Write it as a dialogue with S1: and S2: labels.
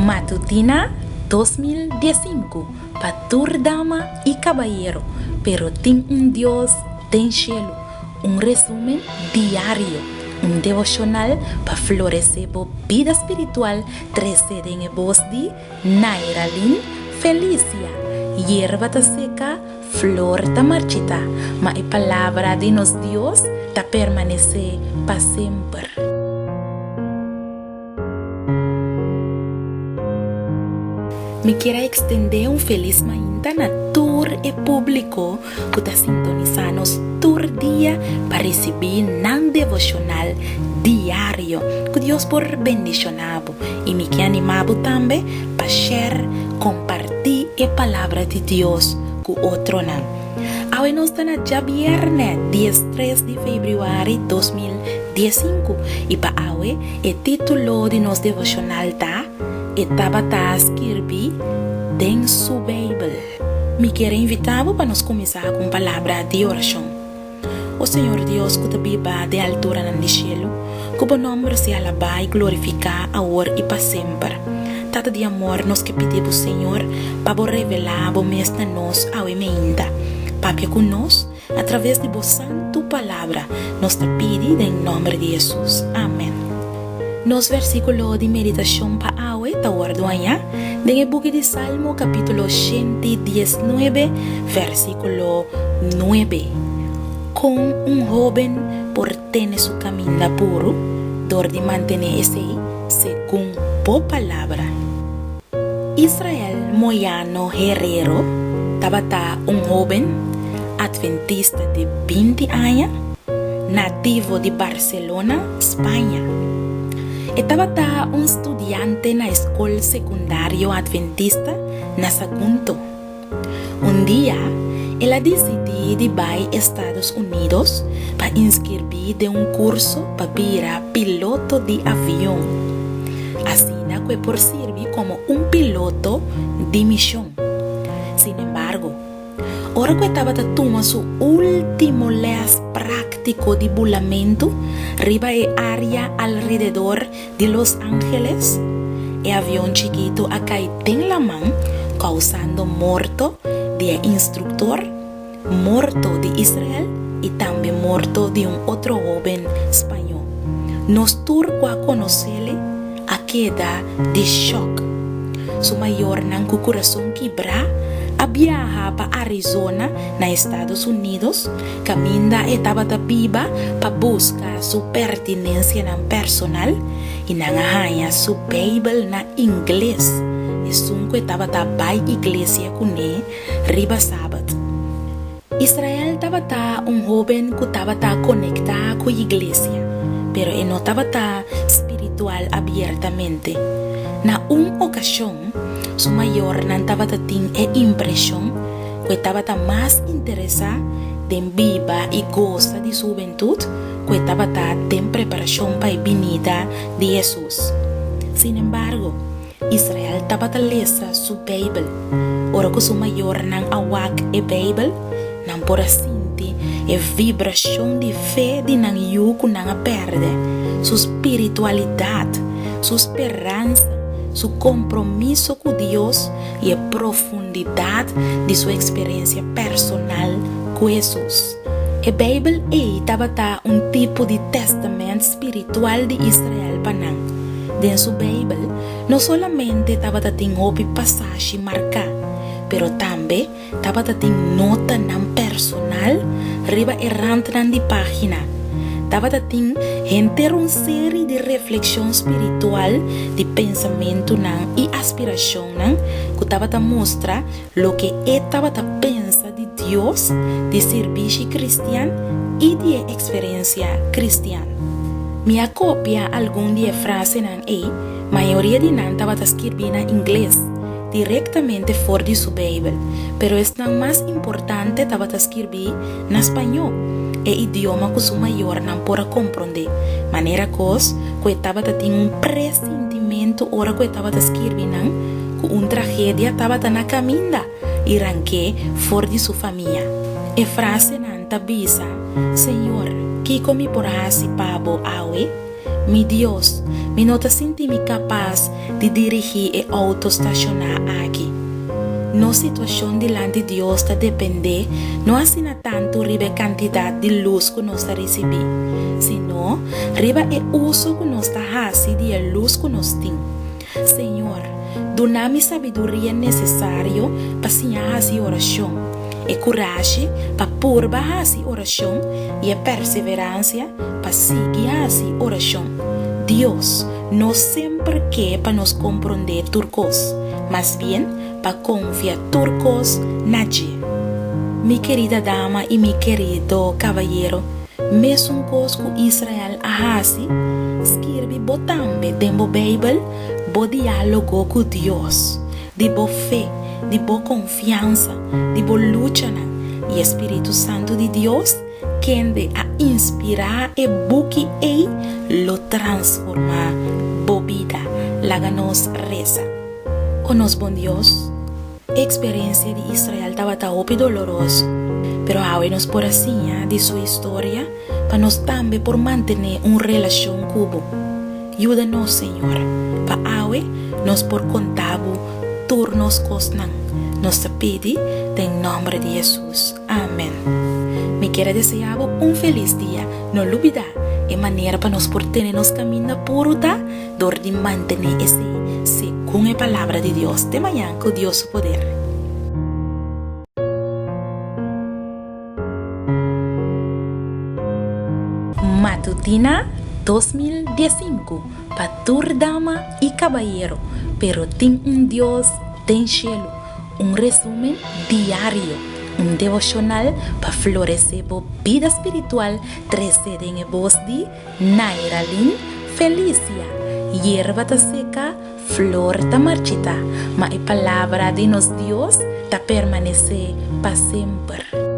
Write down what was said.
S1: Matutina 2015 pa tur dama i kabayero, pero tin un Dios den shelu. Un resumen diario, un devoshonal pa floresé bo bida spiritual trese den e bos di Nairalyn Felicia. Yerba ta seka, flor ta marchitá, ma e palabra di nos Dios ta permanesé pa semper. Mi kier a extende un felis mainta na tur e publico cu ta sintonisa nos tur dia pa ricibi nan devocional diario. Cu Dios por bendiciona bo y mi ke anima bo tambe pa share, comparti e palabra di Dios cu otronan. Awe nos ta na djabierne diestres di februari 2015 y pa awe E título di nos devoshonal ta E Tabata Skirbí den Su Beibel. Mi kier a invitá bo pa nos kuminsá ku un palabra di orashon. O Señor Dios ku ta biba den alturanan di shelu, ku bo nòmber sea alabá i glorifiká awor i pa semper. Tata di amor, nos ke pidi bo, Señor, pa bo revelá bo mes na nos awe meinta. Papia ku nos. A traves di bo santu palabra nos ta pidi den nomber di Hesus. Amen. Nos versikulo di meditashon pa awe ta wòrdu hañá den e buki di Salmo kapítulo 119 vèrsikulo 9. Kon un hóben por tene su kaminda puru? Dor di mantené esei segun bo palabra. Israel Moyano Herrero tabata un hóben adventista di 20 aña, nativo di Barcelona, Spaña. E tabata un studiante na e skol sekundario adventista na Sagunto. Un dia, el a disidí di bai Estados Unidos pa inskirbí den un kurso pa bira piloto di avion, asina ku e por sirbi komo un piloto di mishon. Sinembargo, ora ku e tabata tuma su último lès práktiko di bulamentu riba e área alrededor Di Los Angeles, e avion chikitu a kai den laman kousando morto di e instruktor, morto di Israel i tambe morto di un otro hóben spañó. Nos tur ku a konosele a keda di shòk. Su mayornan ku kurason kibrá a biaha pa Arizona na Estados Unidos kaminda e tabata biba pa buska su pertinensianan personal i nan a haña su Beibel na ingles, esun ku e tabata bai iglesia kuné riba sabat. Israel tabata un hóben ku tabata konektá ku iglesia, pero e no tabata spiritual abiertamente. Na un okashon, su mayornan tabata tin e impreshon ku e tabata mas interesá den biba i gosa di su hubentut ku e tabata den preparashon pa e binida di Hesus. Sinembargo, Israel tabata lesa su Beibel. Ora ku su mayornan a wak e Beibel, nan por a sinti e vibrashon di fe di nan yu ku nan a pèrdè, su spiritualidat, su speransa, su kompromiso ku Dios i e profundidat di su eksperensia personal ku Hesus. E Beibel ei tabata un tipo di tèstamènt spiritual di Israel pa nan. Den su Beibel no solamente tabata tin hopi pasashi marká, pero tambe tabata tin notanan personal riba e rantnan di página. Tabata tin henter un seri di reflekshon spiritual di pensamentunan i aspirashonnan ku tabata mustra loke e tabata pensa di Dios, di sirbishi kristian i di e eksperensia kristian. Mi a kopia algun di e frasenan ei, mayoria di nan tabata skirbí na ingles, direktamente for di su Beibel, pero esnan mas importante tabata skirbí na spañó, e idioma ku su mayornan por a komprondé, manera kos ku e tabata tin un presintimentu ora ku e tabata skirbi nan ku un tragedia tabata na kaminda i rank'é for di su famia. E frasenan ta bisa, Señor, kiko mi por hasi pa bo awe? Mi Dios, mi no ta sinti mi kapas di dirigí e outo stashoná aki. Nos situashon dilanti Dios ta dependé no asina tantu riba e kantidat di lus ku nos ta risibí, sino riba e uso ku nos ta hasi di e lus ku nos tin. Señor, duna mi sabiduria nesesario pa siña hasi orashon, e kurashi pa purba hasi orashon i e perseveransia pa sigui hasi orashon. Dios no semper ke pa nos komprondé tur kos, mas bien pa konfia tur kos na dje. Mi kerida dama i mi kerido kabayero, mesun kos ku Israel a hasi, skirbi bo tambe den bo Beibel bo diálogo ku Dios, di bo fe, di bo konfiansa, di bo luchanan, i e spiritu santu di Dios, kende a inspirá e buki ei, lo transformá bo bida. Laga nos resa. O nos bon Dios, e eksperensia di Israel tabata hopi doloroso, pero awe nos por a siña di su historia pa nos tambe por mantené un relashon ku bo. Yuda nos, Señor, pa awe nos por konta bo tur nos kosnan. Nos ta pidi den nòmber di Hesus. Amen. Mi kier a desea bo un felis dia. No lubida, e manera pa nos por tene nos kaminda puru ta dor di mantené esei segun e Palabra di Dios. Te mañan ku Dios su poder. Matutina 2015 pa tur dama i kabayero, pero tin un Dios den shelu. Un resumen diario, un devoshonal pa floresé bo bida spiritual trese den e bos di Nairalyn Felicia. Yerba ta seka, flor ta marchitá, ma e palabra di nos Dios ta permanesé pa semper.